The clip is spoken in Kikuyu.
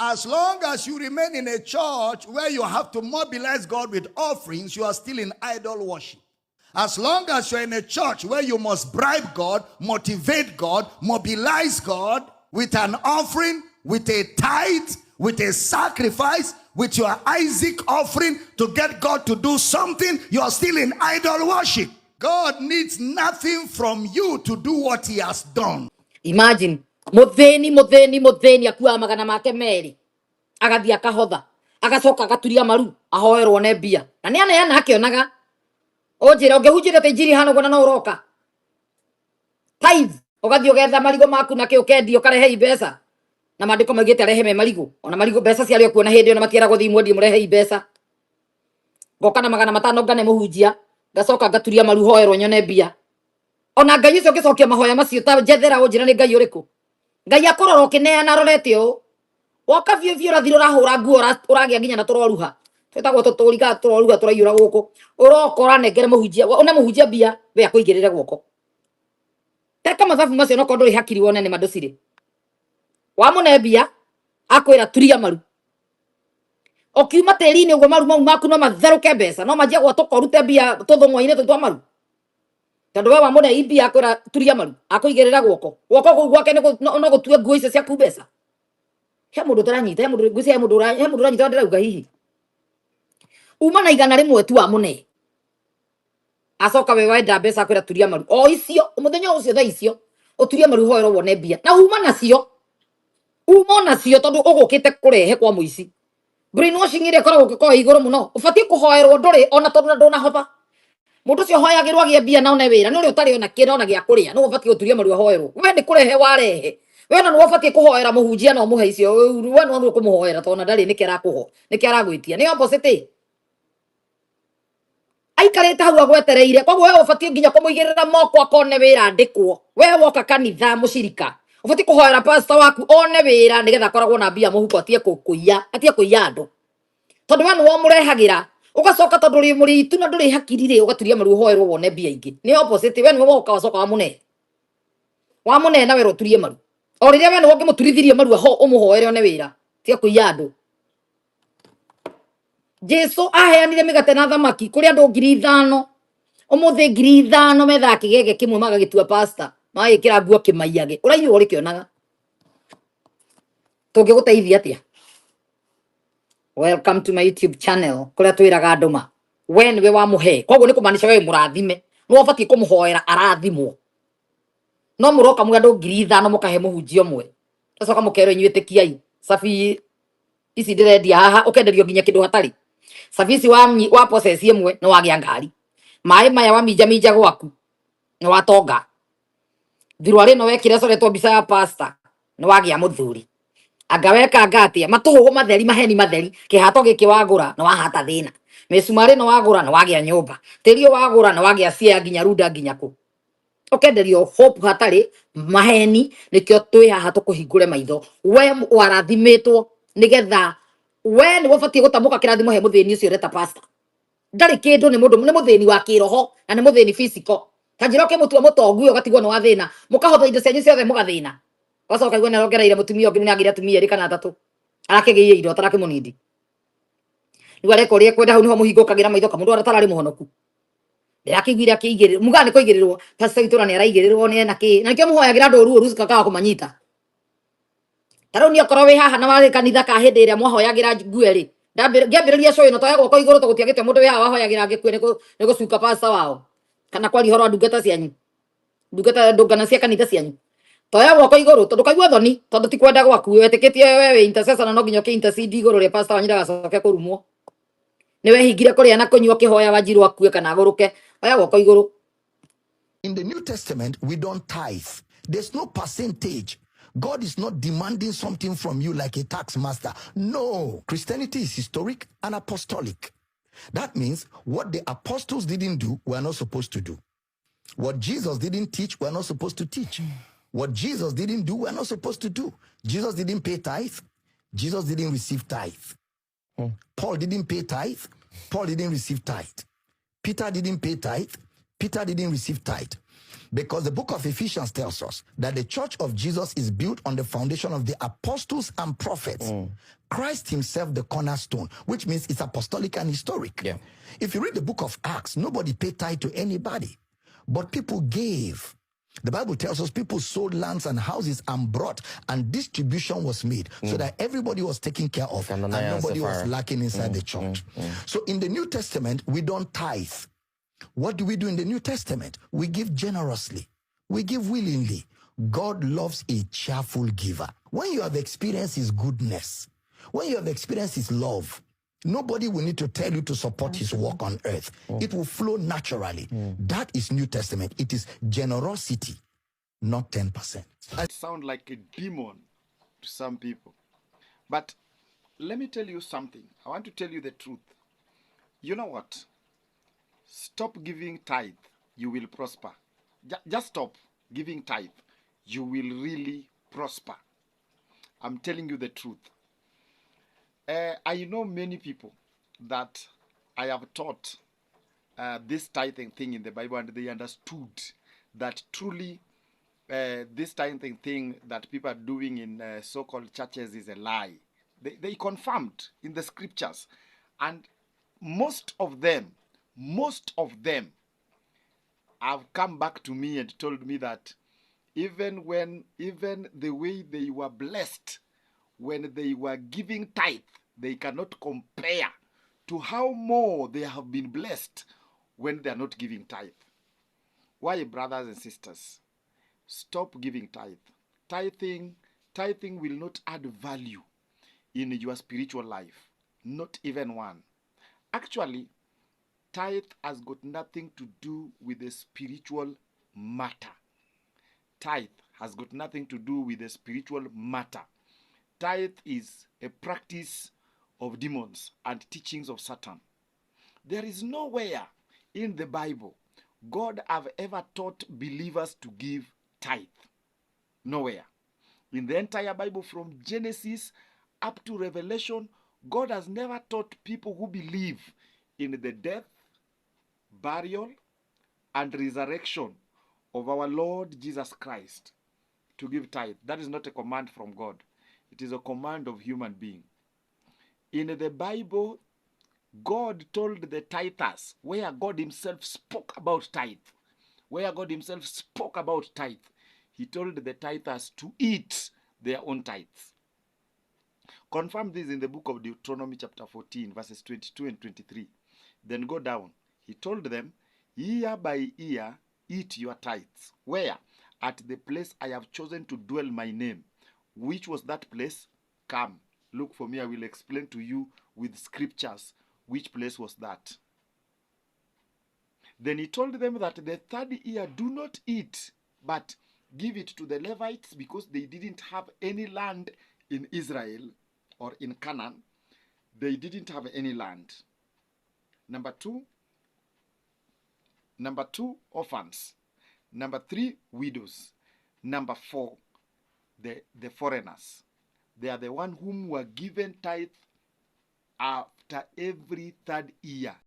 As long as you remain in a church where you have to mobilize God with offerings, you are still in idol worship. As long as you're in a church where you must bribe God, motivate God, mobilize God with an offering, with a tithe, with a sacrifice, with your Isaac offering to get God to do something, you are still in idol worship. God needs nothing from you to do what he has done. Imagine muthini muthini muthini akuaga magana make meri, agathie akahotha, agacoka agaturia maru ahoerwo ne mbia, na nĩ aneana akĩonaga. Ũnjĩre ũngĩhunjĩria ta injiri hana ũguo na no ũroka tithe, ũgathiĩ ũgetha marigũ maku na kĩ, ũkendia, ũkarehe mbeca, na maandĩko maugĩte arehe me marigũ, ona marigũ mbeca ciarĩ o kuo, na hĩndĩ ĩyo na matiaragwo thiĩ mwendie mũrehe mbeca. Ngoka na 500 ngane mũhunjia, ngacoka ngaturia maru hoerwo nyone mbia. Ona Ngai ũcio ũngĩcokia mahoya macio, ta njethera ũnjĩre nĩ Ngai ũrĩkũ. Ngai akũrora ũkĩneana arorete ũũ, woka biũ biũ, ũrathira ũrahũra nguo, ũragĩa nginya na tũroruha twĩtagwo tũtũri kana tũroruha tũraiyũra gũkũ, ũroka ũranengere mũhunjia, une mũhunjia mbia, we akũigĩrĩre guoko. Teka mathabu macio, nokorwo ndũrĩ hakiri wone nĩ ma ndũcirĩ. Wamũne mbia, akwĩra turia maru. Ũkiuma tĩri-inĩ ũguo, maru mau maku no matherũke mbeca, no manjie gwatũka ũrute mbia tũthũng'wa-inĩ tũu twa maru, tondũ we wamũne mbia, akwĩra turia maru, akũigĩrĩra guoko. Guoko kũu gwake no gũtue nguo icio ciaku mbeca. He mũndũ ũtaranyita, he mũndũ ngwĩciria, he mũndũ ũranyita ndĩrauga. Hihi uma na 100 tu wamũne, acoka we wenda mbeca, akwĩra turia maru o icio mũthenya ũcio, thaa icio ũturie maru hoerwo wone mbia, na uma nacio, uma nacio, tondũ ũgũkĩte kũrehe kwa mũici. Brainwashing ĩrĩa ĩkoragwo ũgĩkorwo igũrũ mũno, ũbatiĩ kũhoerwo ndũrĩ ona, tondũ na ndũnahotha. Mũndũ ũcio hoyagĩrwo agĩe mbia na one wĩra nĩ ũrĩa ũtarĩ ona kĩrĩa ona gĩa kũrĩa, nĩwe ũbatiĩ gũturia maru ahoerwo. We nĩ kũrehe warehe, we na nĩwe ũbatiĩ kũhoera mũhunjia na ũmũhe icio. We no ũkũmũhoera tondũ ona ndarĩ, nĩkĩ arakũho, nĩkĩ aragwĩtia? Nĩ opposite, aikarĩte hau agwetereire. Koguo we ũbatiĩ nginya kũmũigĩrĩra moko akone wĩra andĩkwo. We woka kanitha mũcirika, ũbatiĩ kũhoera pastor waku one wĩra, nĩgetha akoragwo na mbia mũhuko, atige kũiya, atige kũiya andũ, tondũ we nĩwe ũmũrehagĩra. Ũgacoka tondũ ũrĩ mũrĩitu na ndũrĩ hakiri rĩ, ũgaturia maru ũhoerwo wone mbia ingĩ. Nĩ opposite, we nĩwe woka, wacoka wamũne, wamũne na werwo ũturie maru, o rĩrĩa we nĩwe ũngĩmũturithirie maru aho ũmũhoere one wĩra, tiga kũiya andũ. Jesu aheanire mĩgate na thamaki kũrĩ andũ 5,000. Ũmũthĩ 5,000 methaga kĩgege kĩmwe, magagĩtua pasta, magagĩkĩra nguo kĩmaiage, ũraiywo ũrĩkĩonaga. Tũngĩgũteithia atĩa? Welcome to my YouTube channel, kũrĩa twĩraga andũ ma we nĩwe wamũhe. Koguo nĩ kũmaanisha we wĩ mũrathime, nĩwe ũbatiĩ kũmũhoera arathimwo. No mũroka mwĩ andũ 5,000, mũkahe mũhunjia ũmwe, gacoka mũkerwo inyuĩ ĩtĩkiai cabi ici ndĩrendia haha, ũkenderio nginya kĩndũ hatarĩ. Cabi ici wa process ĩmwe nĩ wagĩa ngari, maĩ maya waminjaminja gwaku nĩ watonga, thirwarĩ ĩno wekĩra coretwo mbica ya pastor nĩ wagĩa mũthuri, anga wekanga atĩa, matũhũhũ matheri, maheni matheri, kĩhato gĩkĩ wagũra nĩ wahata thĩna, mĩcumarĩ ĩno wagũra nĩ wagĩa nyũmba, tĩri ũyũ wagũra nĩ wagĩa cia nginya runda nginya kũ, ũkenderio hope hatarĩ, maheni. Nĩkĩo twĩ haha tũkũhingũre maitho. We warathimĩtwo nĩgetha we nĩwe ũbatiĩ gũtamũka kĩrathimo he mũthĩni ũcio ũreta pastor. Ndarĩ kĩndũ, nĩ mũndũ, nĩ mũthĩni wa kĩroho na nĩ mũthĩni physical. Ta njĩra ũkĩmũtua mũtongu, ũyũ ũgatigwo nĩ wa thĩna, mũkahotha indo cianyu ciothe, mũgathĩna, ũgacoka igua nĩarongereire mũtumia ũngĩ, nĩagĩire atumia erĩ kana atatũ, arakĩgĩire indo atarakĩmũnindi, rĩu areka ũrĩa ekwenda. Hau nĩho mũhingũkagĩra maitho kamũndũ arĩa atararĩ mũhonoku, ndĩrakĩiguire akĩigĩrĩrwo, mugaga nĩ kũigĩrĩrwo, pastor itũra nĩ araigĩrĩrwo, nĩ ena kĩ, na nĩkĩo mũhoyagĩra andũ ũru ũru cikakaga kũmanyita. Ta rĩu niĩ okorwo wĩ haha na warĩ kanitha ka hĩndĩ ĩrĩa mwahoyagĩra ngue rĩ, ngĩambĩrĩria show ĩno, toya guoko igũrũ, tũgũtiagĩte mũndũ wĩ haha wahoyagĩra ngĩkue nĩ gũcuka pastor wao kana kwaria ũhoro wa ndungata cianyu, ndungata ndũngana cia kanitha cianyu. Toya guoko igũrũ, tondũ kaigua thoni, tondũ ti kwenda gwaku, wetĩkĩtie we wĩ intercessor na no nginya ũkĩ intercede igũrũ rĩa pastor wanyu ndagacoke kũrumwo. Nĩ wehingire kũrĩa na kũnyua ũkĩhoya Wanjiru akue kana agũrũke. Oya guoko igũrũ. In the New Testament, we don't tithe. There's no percentage. God is not demanding something from you like a tax master. No. Christianity is historic and apostolic. That means what the apostles didn't do, we're not supposed to do. What Jesus didn't teach, we're not supposed to teach. What Jesus didn't do, we're not supposed to do. Jesus didn't pay tithe. Jesus didn't receive tithe. Paul didn't pay tithe. Paul didn't receive tithe. Peter didn't pay tithe. Peter didn't receive tithe. Because the book of Ephesians tells us that the church of Jesus is built on the foundation of the apostles and prophets. Christ himself, the cornerstone, which means it's apostolic and historic. Yeah. If you read the book of Acts, nobody paid tithe to anybody, but people gave. The Bible tells us people sold lands and houses and brought, and distribution was made so that everybody was taken care of and Ananias and nobody was Sapphira. lacking inside the church. So in the New Testament, we don't tithe. What do we do in the New Testament? We give generously. We give willingly. God loves a cheerful giver. When you have experienced his goodness, when you have experienced his love, nobody will need to tell you to support his work on earth. It will flow naturally. That is New Testament. It is generosity, not 10%. Sound like a demon to some people. But let me tell you something. I want to tell you the truth. You know what? Stop giving tithe. You will prosper. Just stop giving tithe. You will really prosper. I'm telling you the truth. I know many people that I have taught this tithing thing in the Bible, and they understood that truly this tithing thing that people are doing in so-called churches is a lie. They confirmed in the scriptures. And most of them have come back to me and told me that even the way they were blessed when they were giving tithe, they cannot compare to how more they have been blessed when they are not giving tithe. Why, brothers and sisters? Stop giving tithe. Tithing will not add value in your spiritual life. Not even one. Actually, tithe has got nothing to do with the spiritual matter. Tithe has got nothing to do with the spiritual matter. Tithe is a practice of demons and teachings of Satan. There is nowhere in the Bible God have ever taught believers to give tithe. Nowhere. In the entire Bible, from Genesis up to Revelation, God has never taught people who believe in the death, burial, and resurrection of our Lord Jesus Christ to give tithe. That is not a command from God. It is a command of human being. In the Bible, God told the tithers, where God himself spoke about tithe, where God himself spoke about tithe, he told the tithers to eat their own tithes. Confirm this in the book of Deuteronomy chapter 14, verses 22 and 23. Then go down. He told them, year by year, eat your tithes. Where? At the place I have chosen to dwell my name. Which was that place? Come, look for me. I will explain to you with scriptures which place was that. Then he told them that the third year do not eat, but give it to the Levites, because they didn't have any land in Israel or in Canaan. They didn't have any land. Number two, orphans. Number three, widows. Number four, the foreigners. They are the one whom were given tithe after every third year.